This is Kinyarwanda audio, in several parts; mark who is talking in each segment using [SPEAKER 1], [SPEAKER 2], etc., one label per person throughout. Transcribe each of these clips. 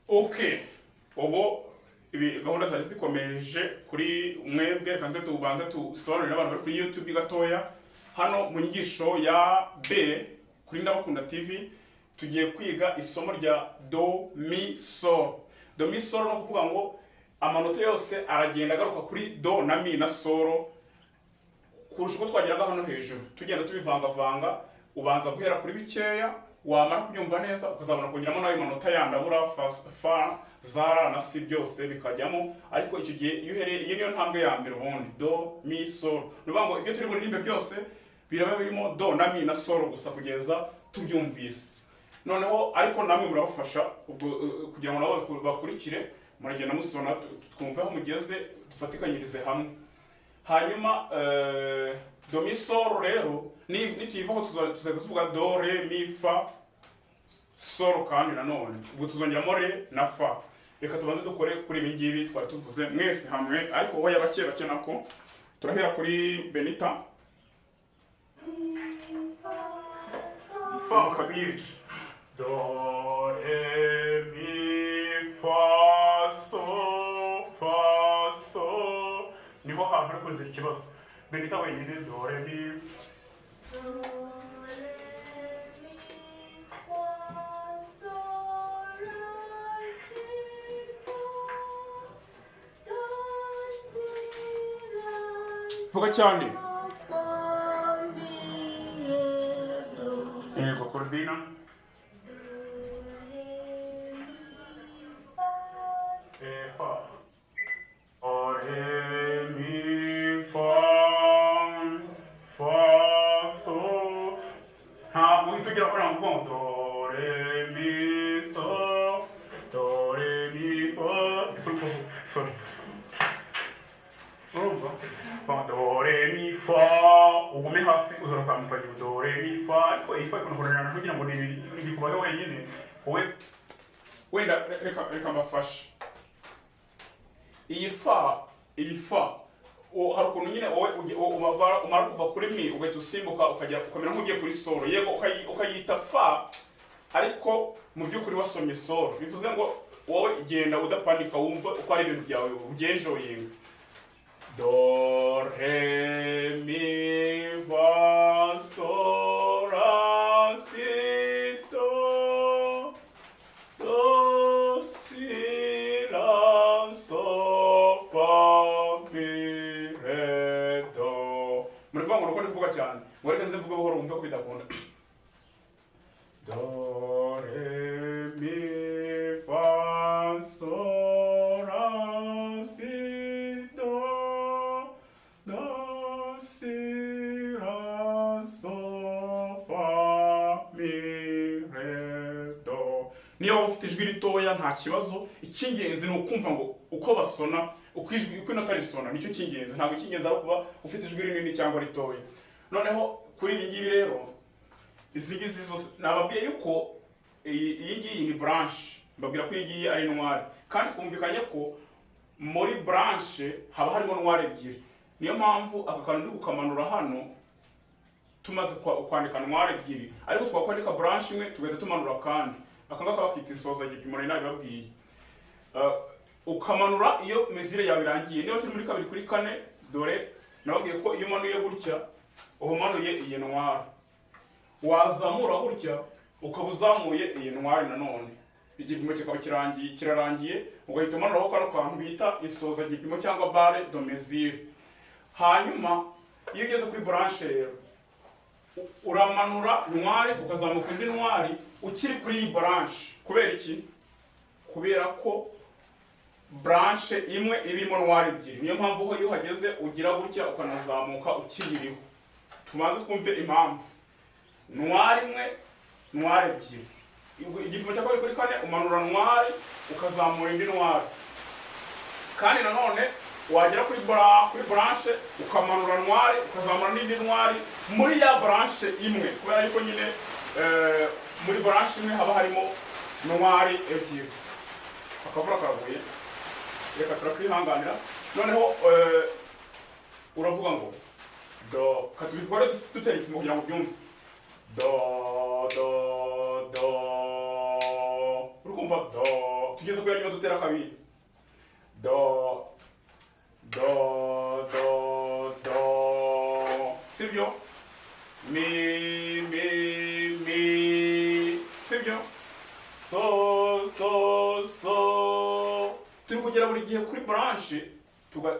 [SPEAKER 1] Okay, ubu ibi gahunda zari zikomeje kuri mwebwe. Reka nze tubanze tusobanurire n'abantu bari kuri YouTube gatoya. Hano mu nyigisho ya B kuri Ndabakunda TV tugiye kwiga isomo rya do, mi, sol. Do, mi, sol no kuvuga ngo amanota yose aragenda agaruka kuri do na mi na sol kurusha uko twageraga hano hejuru tugenda tubivangavanga. Ubanza guhera kuri bikeya, wamara kubyumva neza ukazabona kongeramo n'ayo manota yandi abura, fa, fa, za, la na si, byose bikajyamo. Ariko icyo gihe iyo uhereye, iyo niyo ntambwe ya mbere ubundi. Do, mi, sol, ni ukuvuga ngo ibyo turi buririmbe byose biraba birimo do na mi na sol gusa kugeza tubyumvise. Noneho ariko namwe murabafasha ubwo kugira ngo nabo bakurikire, muragenda musona twumve aho mugeze, dufatikanyirize hamwe. Hanyuma do, mi, sol rero nituyivaho tuzahita tuvuga do, re, mi, fa, sol. Kandi nanone ubwo tuzongeramo re na fa. Reka tubanze dukore kuri ibi ngibi twari tuvuze mwese hamwe, ariko wowe bake bake nako. Turahera kuri Benita. Fa, Fabien. Do, re, mi, fa, sol, fa, sol. Niho hantu hari kuza ikibazo. Benita wenyine, do, re, mi.
[SPEAKER 2] Do, re, mi, fa, sol, la, si, do, do, si, la,
[SPEAKER 1] Vuga cyane.
[SPEAKER 2] sol, fa, mi, re, do.
[SPEAKER 1] Yego, Corodina.
[SPEAKER 2] Do, re, mi, fa.
[SPEAKER 1] Fa. Do, re, mi, fa, fa, sol. Ntabwo uhita ugera kuri ngo do, re, mi, sol, do, re, mi, fa. Sorry. Urumva? Fa, do, re, mi, fa, ugume hasi, uzazamuka do, re, mi, fa. Ariko iyi fa ikunda kunanirana, kugira ngo ni ibikubaho wenyine wowe. Wenda reka mbafashe. Iyi fa, iyi fa hari ukuntu nyine wowe umara kuva kuri mi ugahita usimbuka ukajya ukamera nk'ugiye kuri sol. Yego, ukayita fa, ariko mu by'ukuri wasomye sol. Bivuze ngo wowe genda udapanika, wumva uko ari ibintu byawe ubyenjoyinga. Do, re, mi, fa, sol, la, si, do, do, si, la, sol, fa, mi, re, do. Muri kuvuga ngo nuko ndi kuvuga cyane, ngo reka nze mvuge buhoro wumve ko bidakunda. Do, re, mi, fa, sol, la, si, do, do, si, la, sol, fa, mi, re, do. Niyo waba ufite ijwi ritoya nta kibazo. Icy'ingenzi ni ukumva ngo uko basona, uko ijwi, uko inota risona, nicyo cy'ingenzi. Ntabwo icy'ingenzi ari ukuba ufite ijwi rinini cyangwa ritoya. Noneho kuri ibi ngibi rero, izi ngizi zose nababwiye yuko iyi ngiyi ni branche. Mbabwira ko iyi ngiyi ari noire, kandi twumvikanye ko muri branche haba harimo noire ebyiri. Niyo mpamvu aka kantu ndi kukamanura hano tumaze kwandika noire ebyiri, ariko twakwandika branche imwe tugahita tumanura. Kandi aka ngaka bakita insoza gipimo, nari nabibabwiye. Ukamanura iyo mesure yawe irangiye. Niba turi muri kabiri kuri kane, dore nababwiye ko iyo umanuye gutya uba umanuye iyi noire, wazamura gutya ukaba uzamuye iyi noire nanone, igipimo kikaba kirangiye, kirarangiye, ugahita umanuraho kano kantu bita insoza gipimo cyangwa barre de mesure. Hanyuma iyo ugeze kuri branche rero, uramanura noire ukazamuka indi noire ukiri kuri iyi branche. Kubera iki? Kubera ko branche imwe iba irimo noire ebyiri. Niyo mpamvu ho iyo uhageze ugira gutya ukanazamuka ukiyiriho. Tubanze twumve impamvu. Noire imwe, noire ebyiri. Igipimo cya kabiri kuri kane, umanura noire ukazamura indi noire, kandi nanone wagera kuri branche ukamanura noire ukazamura n'indi noire muri ya branche imwe, kubera yuko nyine muri branche imwe haba harimo noire ebyiri. Akavura karaguye, reka turakwihanganira. Noneho uravuga ngo do, katubikore dutera igipimo kugira ngo ubyumve. Do, do, do, uri kumva do. Tugeze ku ya nyuma, dutera kabiri: do, do, do, do, sibyo? Mi, mi, mi, sibyo? So, so, so. Turi kugera buri gihe kuri branche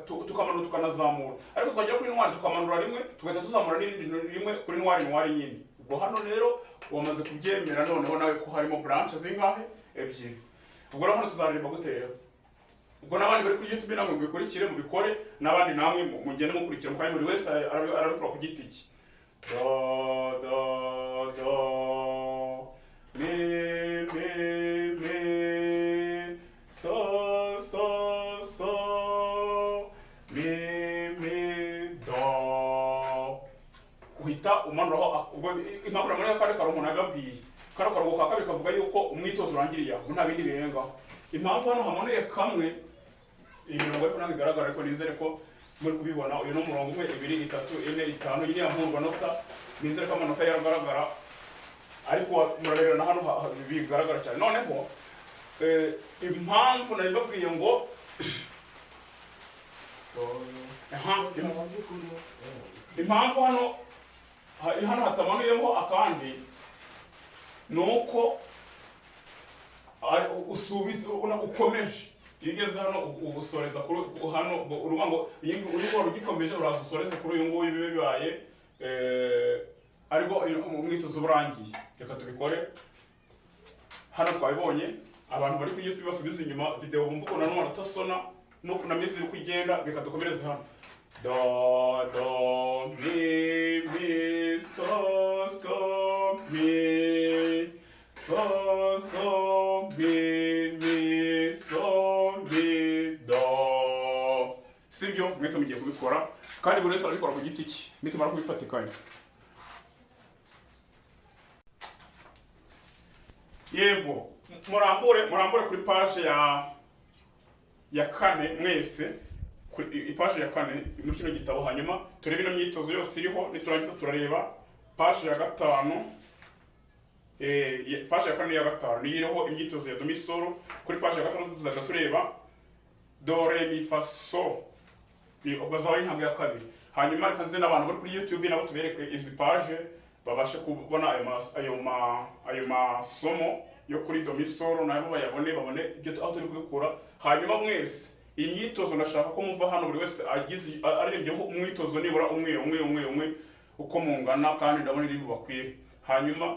[SPEAKER 1] tukamanura, tukanazamura, ariko twagera kuri noire tukamanura rimwe, tugahita tuzamura n'irindi rimwe kuri noire, noire nyine. Ubwo hano rero wamaze kubyemera noneho nawe ko harimo branche zingahe? Ebyiri. Ubwo rero hano tuzaririmba gute rero? Ubwo n'abandi bari kuri YouTube namwe mubikurikire, mubikore, n'abandi namwe mugende mukurikira mu kanya, buri wese arabikora ku giti cye. Do, do, do, mi, mi, mi, so, so, so, mi, mi, do. Uhita umanuraho. Ubwo impamvu namanura akandi karongo, nabibabwiye, kano karongo ka kabiri kavuga yuko umwitozo urangiriye aho, nta bindi birengaho. Impamvu hano hamanuye kamwe, iyi mirongo ariko ntabwo igaragara, ariko nizere ko muri kubibona. Uyu ni umurongo umwe, ibiri, itatu, ine, itanu. Iyi ni ya mpurwanota. Nizere ko amanota yagaragara, ariko murareba na hano bigaragara cyane. Noneho impamvu nari mbabwiye ngo aha, impamvu hano hano hatamanuyemo akandi ni uko usubiza ukomeje. Iyo ugeze hano usoreza kuri hano. Uruvuga ngo iyi ngiyi uri wari ugikomeje, uraza usoreze kuri uyu nguyu, bibe bibaye ariko umwitozo uba urangiye. Reka tubikore. Hano twabibonye. Abantu bari kuri YouTube basubiza inyuma video bumva ukuntu nanone atasona no kunamizi uko igenda. Reka dukomereze hano: do, do, mi, mi, so, so, mi, so, so, mi, mi, so, mi, do, sibyo? Mwese mugiye kubikora, kandi buri wese arabikora ku giti cye nitumara kubifatikanya. Yego, murambure, murambure kuri page ya kane mwese, kuri ipaje ya kane muri kino gitabo, hanyuma turebe ino myitozo yose iriho. Niturangiza turareba page ya gatanu. Page ya kane n'iya gatanu niyo iriho imyitozo ya do mi sol. Kuri page ya gatandatu tuzajya tureba do re mi fa so. Ubwo azaba ari intambwe ya kabiri. Hanyuma reka nze n'abantu bari kuri YouTube nabo tubereke izi page, babashe kubona ayo masomo yo kuri do mi sol, nabo bayabone, babone ibyo aho turi kubikura. Hanyuma mwese iyi myitozo ndashaka ko muva hano buri wese agize aririmbyeho umwitozo nibura umwe umwe umwe umwe, uko mungana, kandi ndabona iri bubakwire. Hanyuma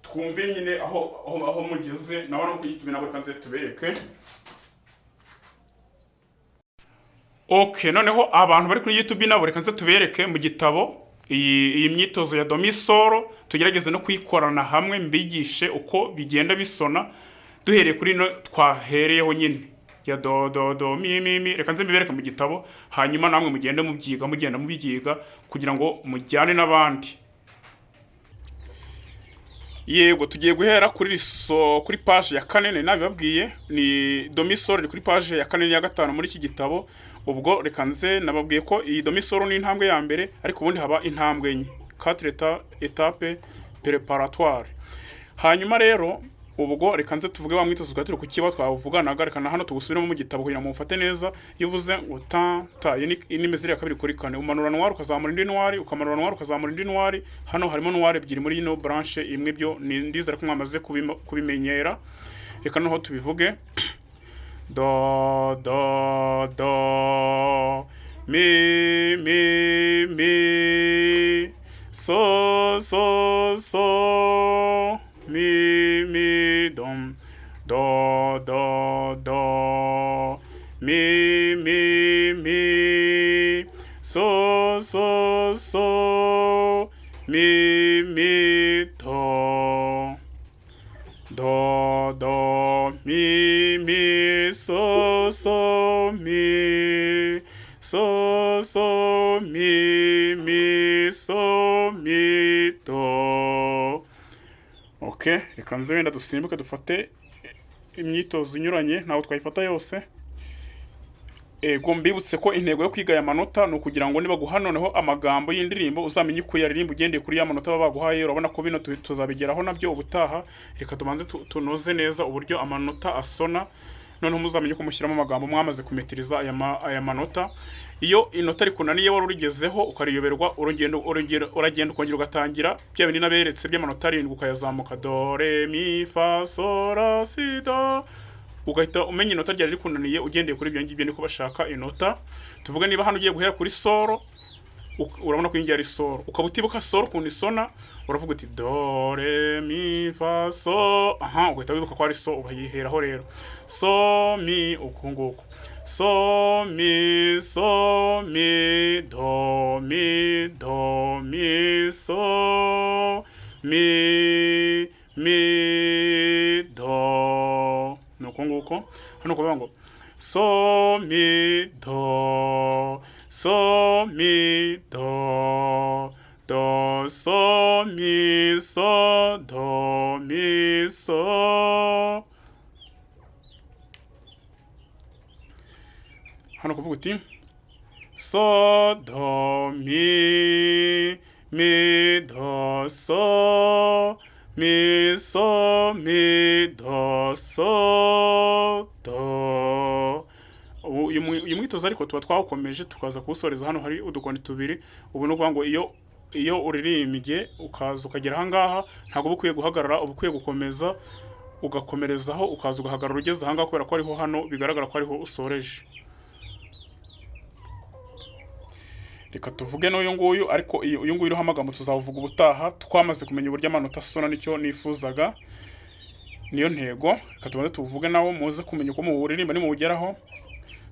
[SPEAKER 1] twumve nyine aho mugeze. Nabo no kuri YouTube nabo reka nze tubereke. Okay, noneho abantu bari kuri YouTube nabo reka nze tubereke mu gitabo iyi myitozo ya do mi sol, tugerageze no kuyikorana hamwe, mbigishe uko bigenda bisona duhereye kuri ino twahereyeho nyine ya do, do, do, mi, mi, mi. Reka nze mbibereke mu gitabo, hanyuma namwe mugende mubyiga, mugenda mubyiga kugira ngo mujyane n'abandi. Yego, tugiye guhera kuri so kuri page ya kane. Nari nabibabwiye, ni do mi sol iri kuri page ya kane n'iya gatanu muri iki gitabo. Ubwo reka nze nababwiye ko iyi do mi sol ni intambwe ya mbere, ariko ubundi haba intambwe enye, quatre étapes préparatoires. Hanyuma rero ubwo reka nze tuvuge wa mwitozo twari turi ku kibaho twavuganaga. Reka na hano tuwusubiremo mu gitabo kugira ngo mufate neza. Iyo uvuze ngo ta ta, iyi ni mesure ya kabiri kuri kane. Umanura noire, ukazamura indi noire, ukamanura noire, ukazamura indi noire. Hano harimo noire ebyiri muri ino branche imwe. Ibyo ni ndizera ko mwamaze kubimenyera. Reka noneho tubivuge: do, do, do, mi, mi, mi, so, so, so, mi, mi, dom, do, do, do, mi, mi, mi, so, so, so, mi, mi, do, do, do, mi, mi, so, so, mi, so, so, mi, mi, so, mi, do. Okay, reka nze wenda dusimbuke dufate imyitozo inyuranye, ntabwo twayifata yose. Ego, mbibutse ko intego yo kwiga aya manota ni ukugira ngo nibaguha noneho amagambo y'indirimbo, uzamenye uko uyaririmba ugendeye kuri ya manota baba baguhaye. Urabona ko bino tuzabigeraho nabyo ubutaha. Reka tubanze tunoze neza uburyo amanota asona, noneho muzamenye ko mushyiramo amagambo mwamaze kumetiriza aya manota. Iyo inota rikunaniye, wari urigezeho ukariyoberwa, uragenda ukongera ugatangira bya bindi naberetse by'amanota 7, ukayazamuka: do, re, mi, fa, sol, la, si, do, ugahita umenya inota ryari rikunaniye ugendeye kuri ibyo ngibyo. Niko bashaka inota. Tuvuge niba hano ugiye guhera kuri sol, urabona ko iyi ngiyi ari sol, ukaba utibuka sol ukuntu isona, uravuga uti do, re, mi, fa, sol. Aha ugahita wibuka ko ari sol, ukayiheraho rero: so, mi, uku nguku: so, mi, so, mi, do, mi, do, mi, so, mi, mi, do. Ni uko nguko. Hano kuvuga ngo so, mi, do, so, mi, do, do, so, mi, so, do, mi, so. Hano kuvuga uti so, do, mi, mi, do, so, mi, so, mi, do, so, do. Ubu uyu mwitozo ariko tuba twawukomeje, tukaza kuwusoreza hano hari udukoni tubiri. Ubu ni ukuvuga ngo iyo uririmbye ukaza ukagera ahangaha, ntabwo uba ukwiye guhagarara, uba ukwiye gukomeza ugakomerezaho, ukaza ugahagarara ugeze ahangaha, kubera ko ariho hano bigaragara ko ariho usoreje. Reka tuvuge n'uyu nguyu, ariko uyu nguyu uriho amagambo tuzawuvuga ubutaha, twamaze kumenya uburyo amanota asona. Nicyo nifuzaga, niyo ntego. Reka tubanze tuwuvuge nawo, muze kumenya uko muwuririmba nimuwugeraho: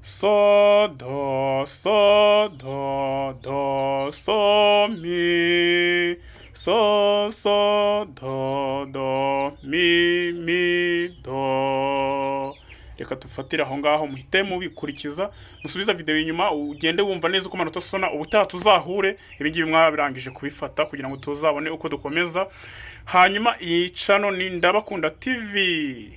[SPEAKER 1] so, do, so, do, do, so, mi, so, so, do, do, mi, mi, do. Reka dufatire aho ngaho, muhite mubikurikiza, musubiza video inyuma, ugende wumva neza uko amanota asona. Ubutaha tuzahure ibi ngibi mwabirangije kubifata, kugira ngo tuzabone uko dukomeza. Hanyuma iyi channel ni Ndabakunda TV.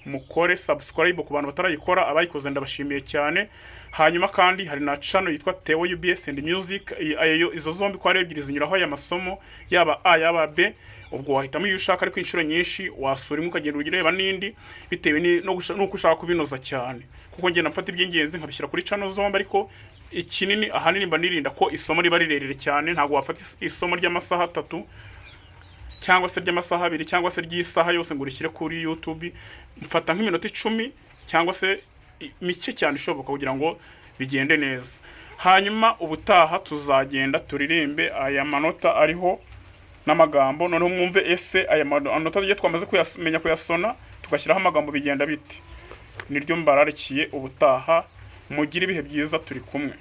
[SPEAKER 1] Mukore subscribe ku bantu batarayikora, abayikoze ndabashimiye cyane. Hanyuma kandi hari na channel yitwa Theo UBS and Music. Izo zombi ko ari ebyiri zinyuraho aya masomo, yaba A yaba B. Ubwo wahitamo iyo ushaka, ariko inshuro nyinshi wasura imwe ukagenda ureba n'indi bitewe n'uko ushaka kubinoza cyane, kuko ngenda mfata iby'ingenzi nkabishyira kuri channel zombi. Ariko ikinini ahanini mba nirinda ko isomo riba rirerire cyane. Ntabwo wafata isomo ry'amasaha 3 cyangwa se ry'amasaha 2 cyangwa se ry'isaha yose ngo urishyire kuri YouTube. Mfata nk'iminota 10 cyangwa se mike cyane ishoboka kugira ngo bigende neza. Hanyuma ubutaha tuzagenda turirimbe aya manota ariho n'amagambo, noneho mwumve ese aya manota iyo twamaze kuyamenya kuyasona tugashyiraho amagambo bigenda bite. Niryo mbararikiye ubutaha. Mugire ibihe byiza, turi kumwe.